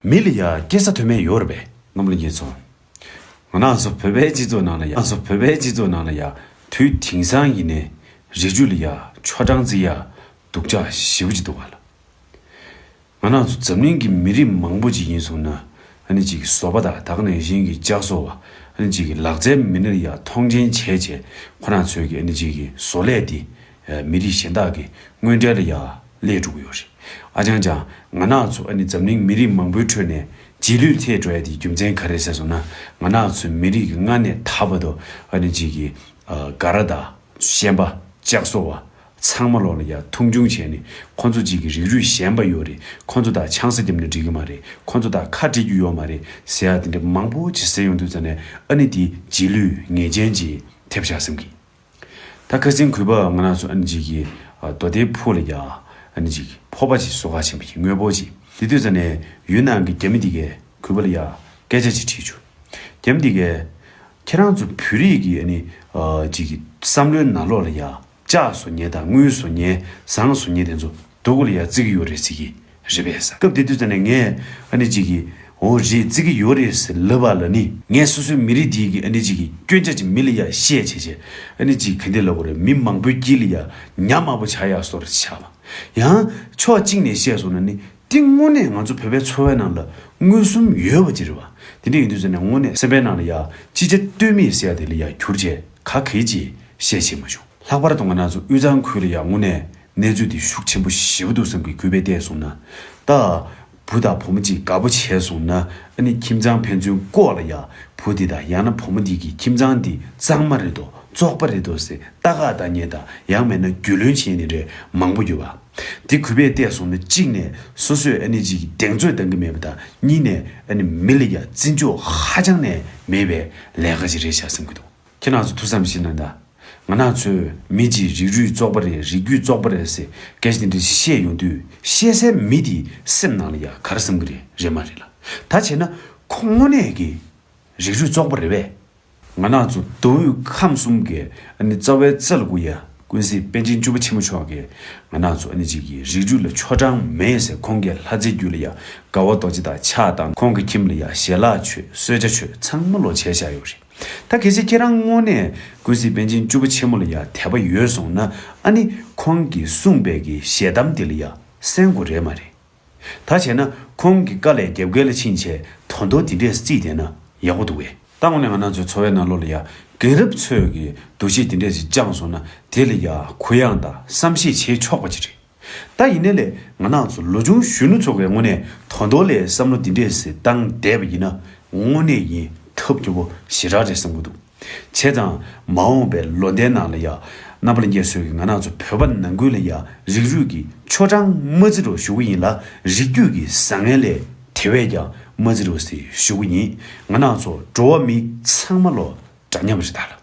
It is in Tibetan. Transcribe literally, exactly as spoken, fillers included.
མི་ལ་ཡ་སྐྱེ་ས་དོན་མེད་ཡོད་རེད་པས། རྣམ་པ་ལྷན་རྒྱས་ཚོ། ང་རང་ཚོ་བོད་པའི་སྤྱི་ཚོགས་ནང་ལ་ཡ། ང་ཚོ་བོད་པའི་སྤྱི་ཚོགས་ནང་ལ་ཡ། དུས་དེང་སང་ཡིན་ནའི་རིགས་རུས་ལ་ཡ་ཆོ་འབྲང་བརྩི་ཡ་སྡུག་ཅག་ཞེ་པོ་ཅིག་འདུག་བ་ལ། ང་རང་ཚོ་འཛམ་གླིང་གི་མི་རིགས་མང་པོ་ཅིག་ཡིན་སོང་ན། ཨ་ནི་ཅིག་གི་བཟོ་པ་དང་ད་ག་ནང་བཞིན་གྱི་ལྕགས་བཟོ་བ། ཨ་ནི་ཅིག་གི་ལག་རྩལ་མི་སྣ་ལ་ཡ་མཐོང་ཆེན་བྱས་བྱས། ཁོ་རང་ཚོའི་གི་ཨ་ནི་ཅིག་གི་བཟོ་ལས་དེ་མི་རིགས་གཞན་དག་གི་དངོས་འབྲེལ་ལ་ཡ་སླེབས་འགྲོ་གི་ཡོད་རེད། ཨ་ཅང་ཅང་ང་རང་ཚོ་ཨ་ནི་འཛམ་གླིང་མི་རིགས་མང་པོའི་ཁྲོད་ནས་རྗེས་ལུས་ཐེབས་འགྲོ་ཡ་དེ་རྒྱུ་མཚན་ག་རེ་ཟེར་སོང་ན། ང་རང་ཚོའི་མི་རིགས་ཀྱི་སྔ་ནས་ད་བར་དུ་ཨ་ནི་ཅིག་གི་ཨ་ག་ར་དང་ཤན་པ། ལྕགས་བཟོ་བ། ཚང་མ་ལོག་ལ་ཡ་མཐོང་ཆུང་བྱས་ནས། ཁོང་ཚོ་གཅིག་གི་རིགས་རུས་གཞན་པ་ཡོད་རེད། ཁོང་ཚོ་དང་ཆང་ས་བརྒྱབ་ནས་འགྲིག་གི་མ་རེད། ཁོང་ཚོ་དང་ཁ་འབྲལ་རྒྱུ་ཡོད་མ་རེད་ཟེར་ཡ་དེ་འདྲ་མང་པོ་ཅིག་ཟེར་ཡོང་དུས་ཙ་ནས། ཨ་ནི་དེ་རྗེས་ལུས་ངེས་ཅན་ཅིག་ཐེབས་བཞག་བསམ་གི། ད་ཁ་སང་གུས་པ་ང་རང་ཚོ་ཨ་ནི་གཅིག་གི་ཨ་རྡོ་དེའི་ཕུ་ལ་ཡ་ཨ་ནི་གཅིག་གི་ཕོར་པ་ཅིག་བཟོ་ག་ཕྱིན་པ་ཡིན། དངོས་པོ་ཅིག་དེ་དུས་ཙ་ནས་ཡུན་ནན་གྱི་རྒྱ་མི་དེ་གས་གུས་པ་ལ་ཡ་སྐད་ཆ་ཅིག་དྲིས་བྱུང་། རྒྱ་མི་དེ་གས། ཁྱེད་རང་ཚོ་བོད་རིགས་ཀྱི་ཨ་ནི་ཨ་གཅིག་གི་བསམ་བློའི་ནང་ལོགས་ལ་ཡ། ལྕགས་བཟོ་མཁན་དང་དངུལ་བཟོ་མཁན། ཟངས་བཟོ་མཁན་དེ་ཚོ་སྡུག་གུ་ལ་ཡ་བརྩི་གི་ཡོད་རེད་ཟེར་གི་རེད་པས་ས། སྐབས་དེ་དུས་ཙ་ནས་ངས་ཨ་ནི་གཅིག་གི་འོ་རེད་བརྩི་གི་ཡོད་རེད་ཟེར་ལབ་པ་ལ་ནི། ངས་སོ་སོའི་མི་རིགས་དེའི་གི་ཨ་ནི་གཅིག་གི་སྐྱོན་ཆ་ཅིག་མི་ལ་ཡ་བཤད་བྱས་བྱས། ཨ་ནི་གཅིག་ག་འདྲ་ལབ་དགོས་རེད། མི་མང་པོའི་དཀྱིལ་ལ་ཡ་ཉམས་དམའ་པོ་ཆགས་ཡག་བཟོ་འདྲ་ཆགས་པ། ཡང་ཕྱོགས་གཅིག་ནས་བཤད་སོང་ན་ནི། དེ་དངོས་གནས་ང་ཚོ་བོད་པའི་འཚོ་བའི་ནང་ལ་མངོན་སུམ་ཡོད་པ་ཅིག་རེད་པ། དེ་འདྲ་ཡིན་དུས་ཙ་ནས་དངོས་གནས་སེམས་པའི་ནང་ལ་ཡ་ཅི་བྱ་གཏོལ་མེད་ཟེར་ཡ་དེ་ལ་ཡ་གྱུར་བྱས་ག་གེ་ཅིག་བཤད་བྱེད་མ་བྱུང་། ལྷག་པར་དུ་ང་རང་ཚོ་དབུས་གཙང་ཁུལ་ལ་ཡ་དངོས་གནས་གནས་ཚུལ་དེ་ཤུགས་ཆེན་པོ་ཞེ་པོ་འདུག་བསམ་གི། གུས་པས་བལྟས་སོང་ན། ད་བུ་དང་བུ་མོ་གཅིག་དགའ་པོ་བྱས་སོང་ན། ཨ་ནི་ཁྱིམ་ཚང་ཕན་ཚུན་ལྐོག་ལ་ཡ་བུ་དེ་དང་ཡང་ན་བུ་མོ་དེ་གི་ཁྱིམ་ཚང་དེ་གཙང་མ་རེད་དོ་བཙོག་པ་རེད་དོ་ཟེར་ལྟ་ག་ལྟ་མཁན་དང་། ཡང་མིན་ན་རྒྱུས་ལོན་བྱེད་མཁན་དེ་འདྲ་མང་པོ་ཡོད་པ། དེ་གུས་པས་བལྟས་སོང་ན། གཅིག་ནས་སོ་སོས་ཨ་ནི་གཅིག་གི་གདེང་ཚོད་འདང་གི་མེད་པ་དང་། གཉིས་ནས་ཨ་ནི་མི་ལ་ཡ་བརྩི་འཇོག་ཧ་ཅང་ནས་མེད་པའི་ལས་ཀ་ཅིག་རེད་ཤག་བསམ་གྱི་འདུག་ཁྱེད་རང་ཚོ་ཐུགས་བསམ་བཞེས་གནང་དང་། ང་རང་ཚོས་མི་གཅིག་རིགས་རུས་བཙོག་པ་རེད། རིགས་རྒྱུད་བཙོག་པ་རེད་ཟེར་སྐད་ཆ་དེ་འདྲ་བཤད་ཡོང་དུས། བཤད་སའི་མི་དེའི་སེམས་ནང་ལ་ཡ་ག་རེ་བསམ་གྱི་རེད། རེད་མ་རེད་ལ། ད་བྱས་ན་ཁོ་དངོས་གནས་ཀྱི་རིགས་རུས་བཙོག་པ་རེད་པས། ང་རང་ཚོ་མདོ་དབུས་ཁམས་གསུམ་གྱི་ཨ་ནི་རྩ་བའི་རྩ་ལ་བཀུར་ཡ་ཀུན་གཟིགས་པཎ་ཆེན་བཅུ་པ་ཆེན་པོ་མཆོག་གིས། ང་རང་ཚོ་ཨ་ནི་གཅིག་གི་རིགས་རུས་ལ་ཆོ་འབྲང་མེད་ཟེར། ཁོང་གིས་ལྷ་རྫས་རྒྱུད་ལ་ཡ་དགའ་བ་རྡོ་རྗེ་དང་ཕྱག་བཏང་། ཁོང་གི་ཁྱིམ་ལ་ཡ་ཞལ་ལག་མཆོད། གསོལ་ཇ་མཆོད། ཚང་མ་ལོག་བྱས་བཞག་ཡོད་རེད། ད་གལ་སྲིད་ཁྱེད་རང་དངོས་གནས་ཀུན་གཟིགས་པཎ་ཆེན་བཅུ་པ་ཆེན་པོ་ལ་ཡ་དད་པ་ཡོད་སོང་ན། ཨ་ནི་ཁོང་གིས་གསུངས་པའི་གི་ཞལ་གདམས་དེ་ལ་ཡ་གསན་དགོས་རེད་མ་རེད། ད་བྱས་ན་ཁོང་གི་བཀའ་ལས་རྒྱབ་འགལ་ལ་ཕྱིན་བྱས་དོ་དོ་དེ་འདྲས་རྩིས་བསྡད་ན་ཡག་པོ་འདུག་གས། ད་དངོས་གནས་ང་རང་ཚོའི་འཚོ་བའི་ནང་ལོགས་ལ་ཡ་རྒན་རབས་ཚོས་ཀྱི་འདུ་ཤེས་དེ་འདྲས་ཞིག་བཅངས་སོང་ན། དེ་ལ་ཡ་གུ་ཡངས་དང་བསམ་ཤེས་བྱེད་ཆོག་པ་ཅིག་རེད། ད་ཡིན་ནའི་ལས་ང་རང་ཚོ་ལོ་ཆུང་གཞོན་ནུ་ཚོ་གིས་དངོས་གནས་དོ་དོ་ལས་བསམ་བློ་འདི་འདྲས་ཞིག་བཏང་བསྡད་པ་ཡིན་ན། དངོས་གནས་ཡིན་ཐབས་སྐྱོ་པོ་ཞེ་དྲག་རེད་བསམ་གྱི་འདུག་བྱས་ཙང་མ་འོངས་པའི་ལོ་ཟླའི་ནང་ལ་ཡ། རྣམ་པ་ལྷན་རྒྱས་ཚོས་ཀྱིས་ང་རང་ཚོ་བོད་པ་ནང་ཁུལ་ལ་ཡ་རིགས་རུས་ཀྱི་ཆོ་འབྲང་མ་བརྩི་རོགས་ཞུ་གི་ཡིན་ལ། རིགས་རྒྱུད་ཀྱི་བཟང་ངན་ལས་དེ་བས་ཀྱང་མ་བརྩི་རོགས་ཞེས་ཞུ་གི་ཡིན། ང་རང་ཚོ་འགྲོ་བ་མི་ཚང་མ་ལོ་འདྲ་མཉམ་རེད་ད་ལ།